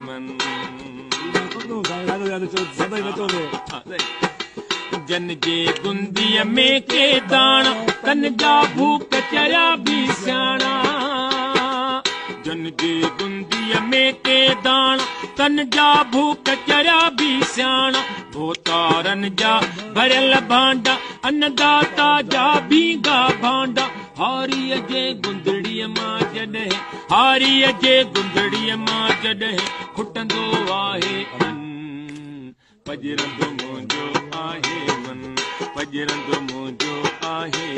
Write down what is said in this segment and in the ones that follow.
من. جن جي گنديءَ ۾ ڪي داڻا، تن جا ڀوڪ چريا به سياڻا. جن جي گنديءَ ۾ ڪي داڻا، تن جا ڀوڪ چريا به سياڻا. ڀوتارن جا ڀريل ڀانڊا، انداتا جا ڀينگا ڀانڊا. هاريءَ جي گندڙيءَ مان جڏهن، هاريءَ جي گندڙيءَ مان جڏهن کٽندو آهي ان، پڄرندو منهنجو آهي من، پڄرندو منهنجو آهي.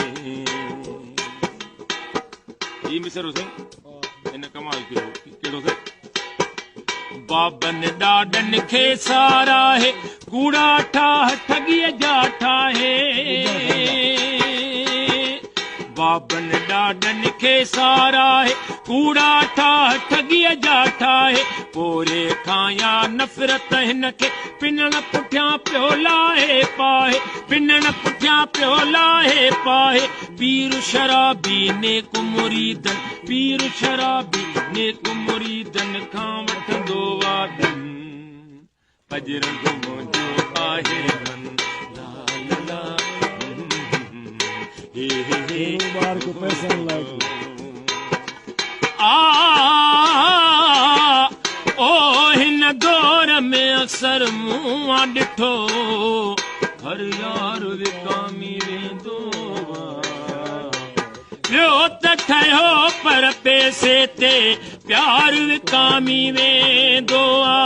هي مصرو سائين هن ڪمال ڪيو. ڪهڙو سائين؟ بابن ڏاڏن کي ساراهي، ڪوڙا ٺاهه ٺڳيءَ جا ٺاهي. بابن ڏاڏن کي ساراهي، ڪوڙا ٺاهه ٺڳيءَ جا ٺاهي. پوري کان يا نفرت هن کي، پنڻ پٺيان پيو لاهي پاهي، پنڻ پٺيان پيو لاهي پاهي. پير شرابي نيڪ مريدن، پير شرابي نيڪ مريدن کان وٺندو وادن. پڄرندو منهنجو آهي من. لا لا لا هي هي هي. ٻار کي پئسن لاءِ. آ او هن دور ۾ اڪثر مون آ ڏٺو، هر يار وڪامي ويندو آ. ٻيو ته ٺهيو پر پئسي تي پيار وڪامي ويندو آ.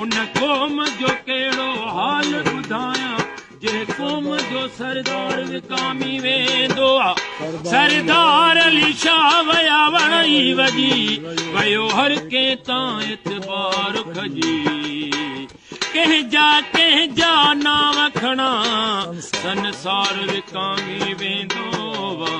ان قوم جو ڪهڙو حال ٻڌايان، جنهن قوم جو سردار وڪامي ويندو آ. سردار علي شاهه ويا وڻ ئي وڄي ويو، هر ڪنهن تان اعتبار کڄي. ڪنهن جا نانءُ کڻان، سنسار وڪامي ويندو آ.